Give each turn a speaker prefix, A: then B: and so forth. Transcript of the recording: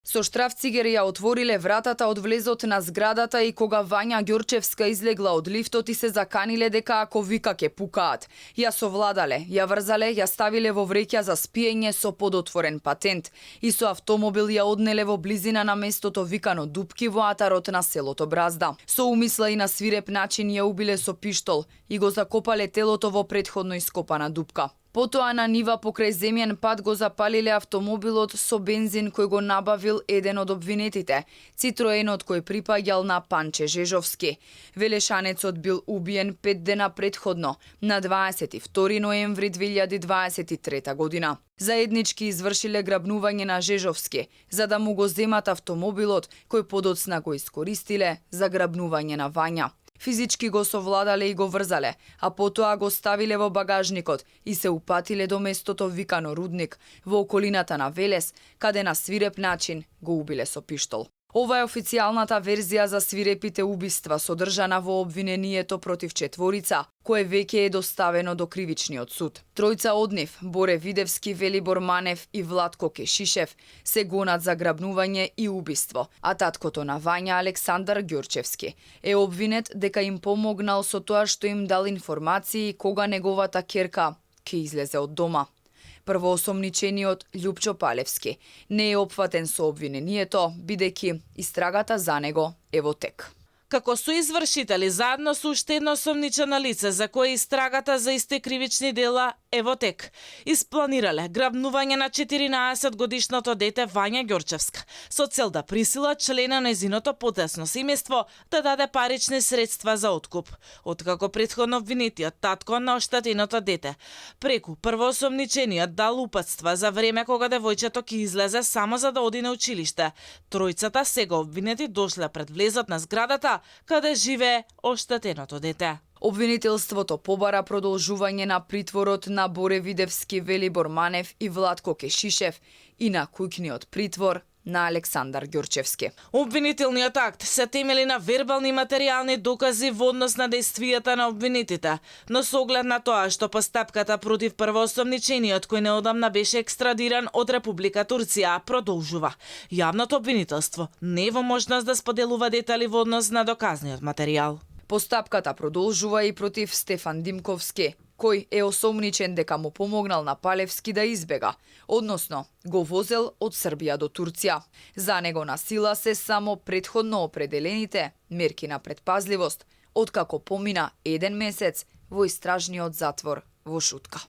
A: Со штрафцигери ја отвориле вратата од влезот на зградата и кога Вања Ѓорчевска излегла од лифтот и се заканиле дека ако вика ќе пукаат. Ја совладале, ја врзале, ја ставиле во вреќа за спиење со подотворен патент и со автомобил ја однеле во близина на местото викано Дупки во атарот на селото Бразда. Со умисла и на свиреп начин ја убиле со пиштол и го закопале телото во претходно ископана дупка. Потоа на нива покрај земјен пат го запалиле автомобилот со бензин кој го набавил еден од обвинетите, Цитроенот кој припаѓал на Панче Жежовски. Велешанецот бил убиен 5 дена претходно, на 22 ноември 2023 година. Заеднички извршиле грабнување на Жежовски, за да му го земат автомобилот кој подоцна го искористиле за грабнување на Вања. Физички го совладале и го врзале, а потоа го ставиле во багажникот и се упатиле до местото викано Рудник, во околината на Велес, каде на свиреп начин го убиле со пиштол. Ова е официјалната верзија за свирепите убиства содржана во обвинението против четворица, кое веќе е доставено до кривичниот суд. Тројца од нив, Боре Видевски, Велибор Манев и Владко Кешишев, се гонат за грабнување и убиство, а таткото на Вања, Александар Ѓорчевски, е обвинет дека им помогнал со тоа што им дал информации кога неговата ќерка ќе излезе од дома. Првоосомничениот Љупчо Палевски не е опфатен со обвинението, бидејќи истрагата за него е во тек.
B: Како соизвршители заедно со уште едно осомничено лице за кое истрагата за исти кривични дела е во тек, испланирале грабнување на 14-годишното дете Вања Ѓорчевска со цел да присила члена на незиното потесно семејство да даде парични средства за откуп, откако претходно обвинетиот татко на оштетеното дете преку првоосомничениот дал упатства за време кога девојчето ќе излезе само за да оди на училиште. Тројцата сега обвинети дошле пред влезот на зградата каде живее оштетеното дете.
A: Обвинителството побара продолжување на притворот на Боре Видевски, Велибор Манев и Владко Кешишев и на куќниот притвор на Александар Ѓорчевски.
B: Обвинителниот акт се темели на вербални и материјални докази во однос на действијата на обвинетите, но со оглед на тоа што постапката против првоосомничениот кој неодамна беше екстрадиран од Република Турција продолжува. Јавното обвинителство не е во можност да споделува детали во однос на доказниот материјал.
A: Постапката продолжува и против Стефан Димковски, кој е осомничен дека му помогнал на Палевски да избега, односно го возел од Србија до Турција. За него на сила се само претходно определените мерки на предпазливост, откако помина 1 месец во истражниот затвор во Шутка.